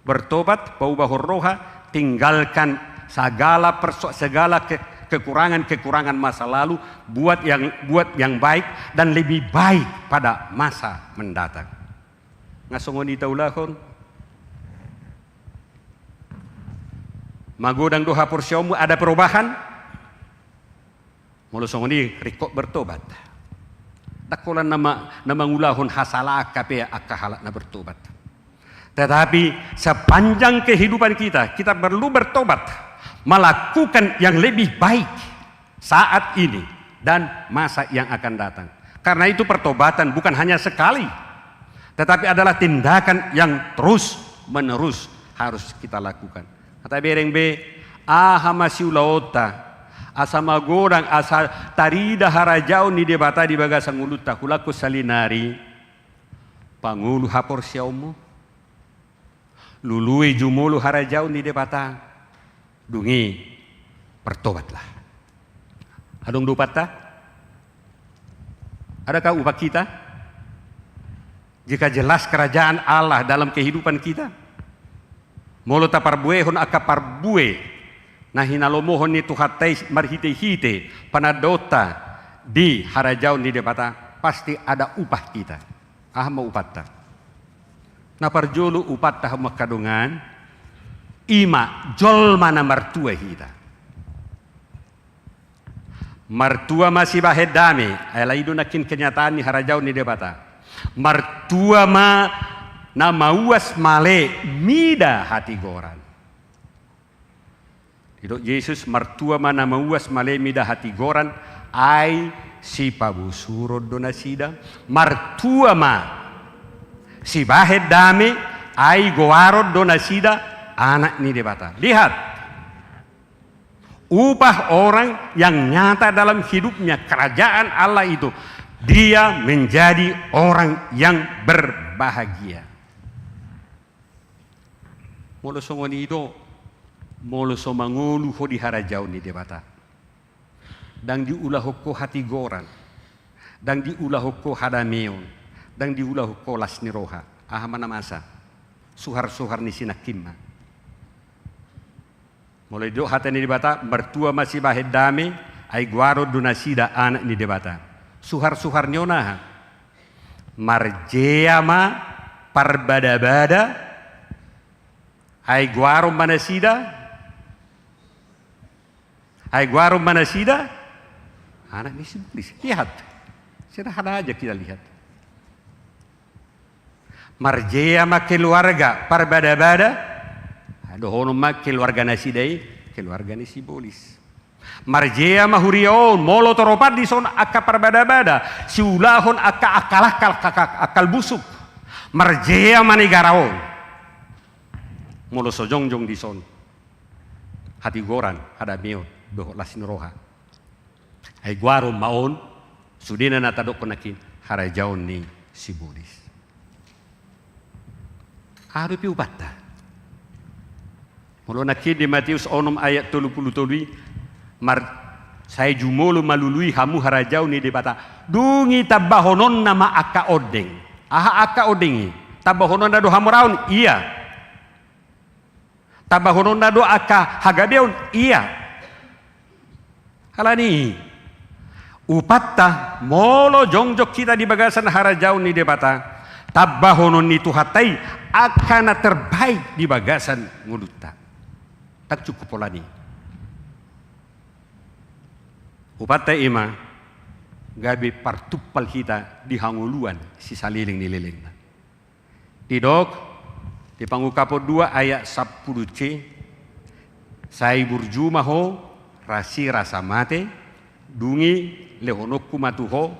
Bertobat, paubahon roha, tinggalkan segala perso-, segala ke-, kekurangan-kekurangan masa lalu, buat yang, buat yang baik dan lebih baik pada masa mendatang. Nga songon i taulahon, Magodang do haporseaonmu, ada perubahan? Molo songon i, ringkot bertobat. Ndang holan na ma-, na mangulahon hasalaan hape angka halak na bertobat. Tetapi sepanjang kehidupan kita, kita perlu bertobat, melakukan yang lebih baik saat ini dan masa yang akan datang. Karena itu, pertobatan bukan hanya sekali, tetapi adalah tindakan yang terus-menerus harus kita lakukan. Hata bereng be, aha ma siulaonta, asa magodang, asa tarida harajaon ni Debata di bagasan ngolunta, hulangkon saonari, pangolu haporseaonmu, lului jumolo harajaon ni Debata, dung i bertobatlah. Adong do upatta? Adakah upah kita? Jika jelas kerajaan Allah dalam kehidupan kita, molo taparbuehon angka parbue na hinalomohon ni Tuhanta i marhite-hite panandaonta di harajaon ni Debata, pasti ada upah kita. Aha ma upatta? Na parjolo upatta, hamu angka dongan, i ma jolma na martua hita. Martua ma sibahen dame, ai alai i do nangkin kenyataan ni harajaon ni Debata. Martua ma na mauas male mida hatigoran. Didok Jesus, martua ma na mauas male mida hatigoran, ai sipabosuron do nasida. Martua ma sibahen dame, ai goaron do nasida anak ni Debata. Lihat, upah orang yang nyata dalam hidupnya kerajaan Allah itu, dia menjadi orang yang berbahagia. Molo songon i do, molo so mangolu ho di harajaon ni Debata, ndang diulahon ho hatigoran, ndang diulahon ho hadameon, ndang diulahon ho las ni roha. Aha ma na masa? Suhar-suhar ni sinangkin ma. Molo didok hata ni Debata, martua ma sibahen dame, ai goaron do nasida anak ni Debata. Suhar-suhar ni on aha? Marjea ma parbada-bada, ai goaron ma nasida, ai goaron ma nasida anak ni sibolis. Lihat, sederhana aja kita lihat. Marjea ma keluarga parbada-bada, dohonon ma keluarga nasida i keluarga ni sibolis. Marjea ma huria on, molo toropan dison angka parbada-bada, siulahon angka akal-akal, angka, angka akal busuk. Marjea ma negara on, molo so jongjong dison hatigoran, hadameon dohot las ni roha. Ai goaron ma on, sudena na tadokkon nangkin, harajaon ni sibolis. Aha dope upatta? Molo nangkin di Matius onom ayat tolu pulu tolu i, mar-, sai jumolo ma lului hamu harajaon ni Debata. Dung i tambahononna ma angka ondeng. Aha angka ondeng i? Tambahononna do hamoraon? Ia. Tambahononna do angka hagabeon? Ia. Alani i, upatta, molo jongjong hita di bagasan harajaon ni Debata, tambahonon ni Tuhanta i angka na terbaik di bagasan ngolunta. Ndang cukup holan i. Upatta i ma gabe partumpal hita di hangoluan sisaleleng ni lelengna. Didok di Pangungkapon dua ayat sampulu C, sai burju ma ho, rasi rasa mate, dung i lehononku ma tu ho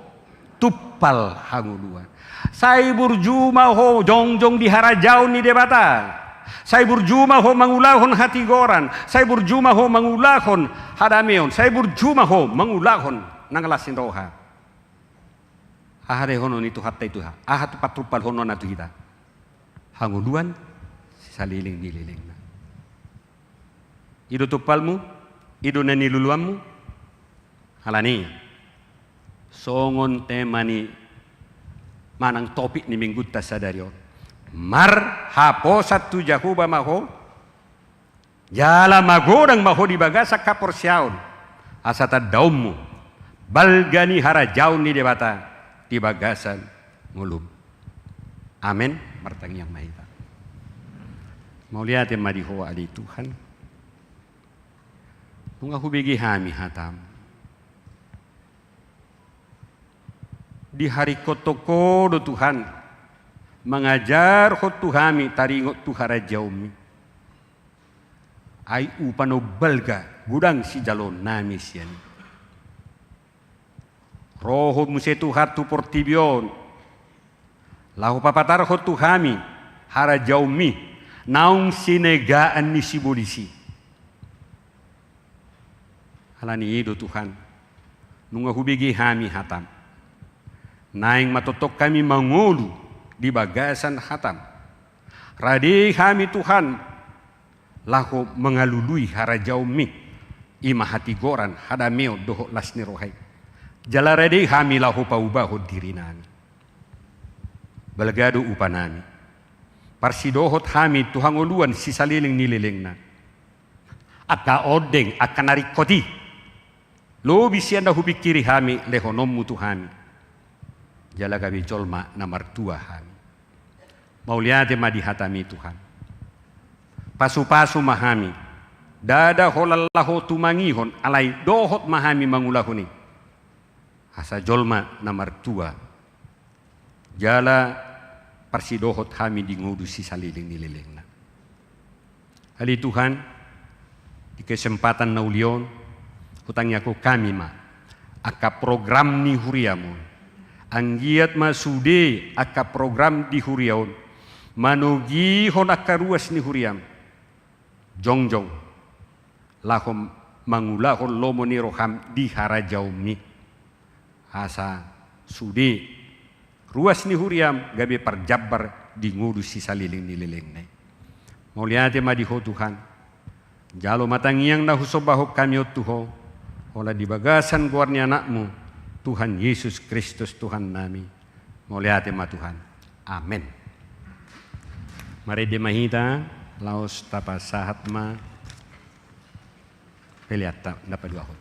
tumpal hangoluan. Sai burju ma ho jongjong di harajaon ni Debata. Sai burju ma ho mangulahon hatigoran. Sai burju ma ho mangulahon hadameon. Sai burju ma ho mangulahon nang las ni roha. Aha dohonon ni Tuhanta i tu hita? Aha tu partumpalhononna tu hita? Hangoluan sisaleleng ni lelengna. I do tumpalmu, i do na niluluanmu. Alani i, songon tema ni manang topik ni minggunta sadari on, marhaposan tu Jahowa ma ho, jala magodang ma ho di bagasan haporseaon, asa tandaonmu balga ni harajaon ni Debata di bagasan ngolum. Amen. Martangiang ma hita. Mauliate ma di Ho ale Tuhan. Nunga hubege hami hataM. Diharingkothon Ho do Tuhan, mangajarhon tu hami taringot tu harajaonMi. Ai upa na umbalga godang sijaloonnami sian i. Ro Ho muse Tuhan tu portibi on, laho papatarhon tu hami harajaonMi, naung sinegaan ni sibolis i. Alani i do Tuhan, nunga hubege hami hataM. Naeng ma tongtong hami mangolu di bagasan hataM. Rade hami Tuhan, laho mangalului harajaonMi, i ma hatigoran, hadameon dohot las ni roha i. Jala rade hami laho paubahon dirinami. Balga do upanami. Parsidohot hami tu hangoluan sisaleleng ni lelengna. Angka ondeng, angka na ringkot i. Lobi sian na hupingkiri hami, lehononMu tu hami. Jala gabe jolma na martua hami. Mauliate ma di hataMi Tuhan. Pasupasu ma hami. Ndada holan laho tumangihon, alai dohot ma hami mangulahon i. Asa jolma na martua. Jala parsidohot hami di ngolu sisaleleng ni lelengna. Ale Tuhan, di kesempatan na uli on, hutangiangkon hami ma, angka program ni huriaM on. Anggiat ma sude angka program di huria on, manogihon angka ruas ni huriaM. Jongjong, laho mangulahon lomo ni rohaM di harajaonMi. Asa sude ruas ni huriaM gabe parjambar di ngolu sisaleleng ni lelengna i. Mauliate ma di Ho Tuhan. Jalo ma tangiang na husombahon hami on tu Ho, holan di bagasan goar ni AnakMu, Tuhan Jesus Kristus Tuhannami. Mauliate ma Tuhan. Amen. Marende ma hita, laos tapasahat ma peleanta na paduahon.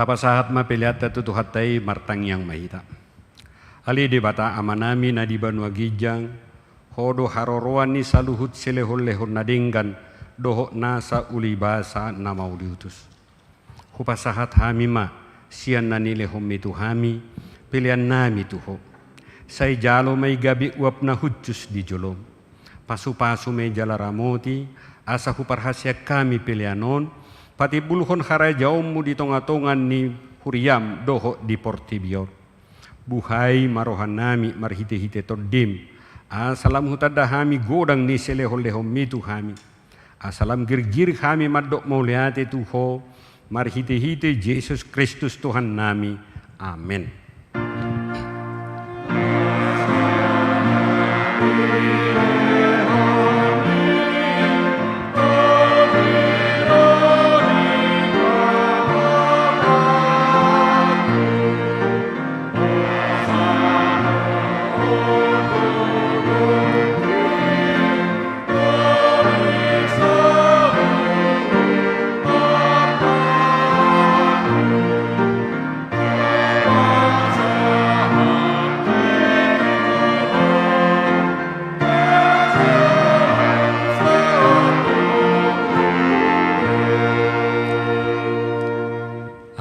Tapasahat ma peleanta tu Tuhanta i, martangiang ma hita. Ale Debata Amanami na di banua ginjang, Ho do haroroan ni saluhut silehonlehon na denggan dohot nasa ulibasa na mauliutus. Hupasahat hami ma sian na nilehonMi tu hami peleannami tu Ho. Sai jalo ma i gabe uap na hushus di joloM. Pasupasu ma i jala ramoti, asa huparhaseang hami pelean on patimbulhon harajaonMu di tongatonga ni huriaM dohot di portibi on. Buhai ma rohanami marhitehite TondiM, asa lam hutanda hami godang ni silehonlehonMi tu hami, asa lam girgir hami mandok mauliate tu Ho, marhitehite Jesus Kristus Tuhannami. Amen.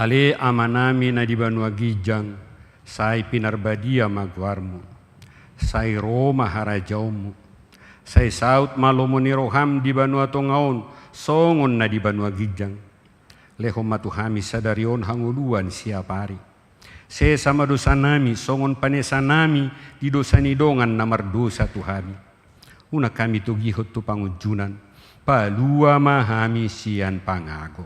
Ale Amanami na di banua ginjang, sai pinarbadia ma goarMu. Sai ro ma harajaonMu. Sai saut ma lomo ni rohaM di banua tonga on, songon na di banua ginjang. Lehon ma tu hami sadari on hangoluan siapari. Sesa ma dosanami songon panesanami di dosa ni dongan na mardosa tu hami. Unang hami togihon tu pangunjunan, palua ma hami sian pangago.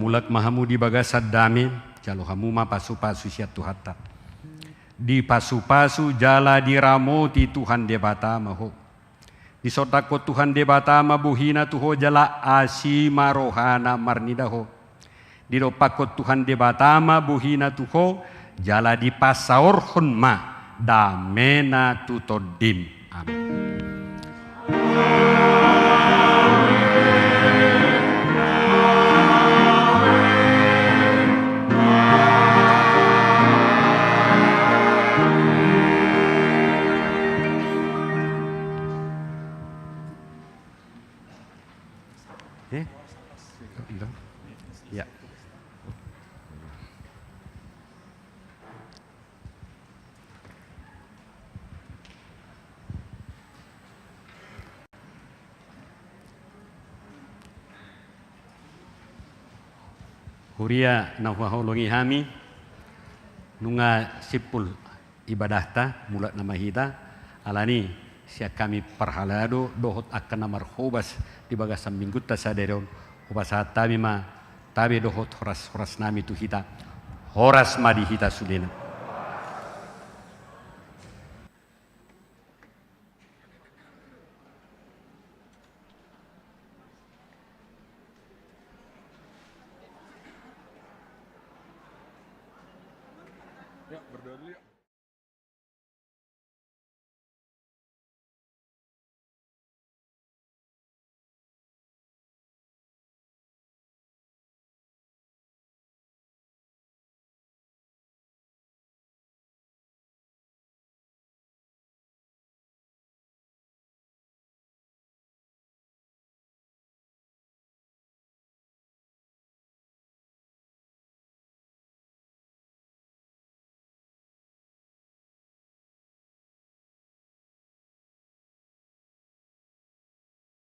Mulak ma hamu di bagasan dame, jalo hamu ma pasupasu sian Tuhanta. Dipasupasu jala diramoti Tuhan Debata ma ho. Disondangkon Tuhan Debata ma bohina tu ho jala asi ma rohana marnida ho. Didompakkon Tuhan Debata ma bohina tu ho jala dipasaorhon ma damena tu tondim. Amen. Eh? Ya. Huria na huhaholongi hami, nunga simpul ibadahta, mulak nama hita, alani sian hami parhalado dohot angka na marhobas di bagasan minggunta sadari on, hupasahat hami ma tabe dohot horas-horas nami tu hita. Horas ma di hita sudena. Ya, berdoa dulu ya.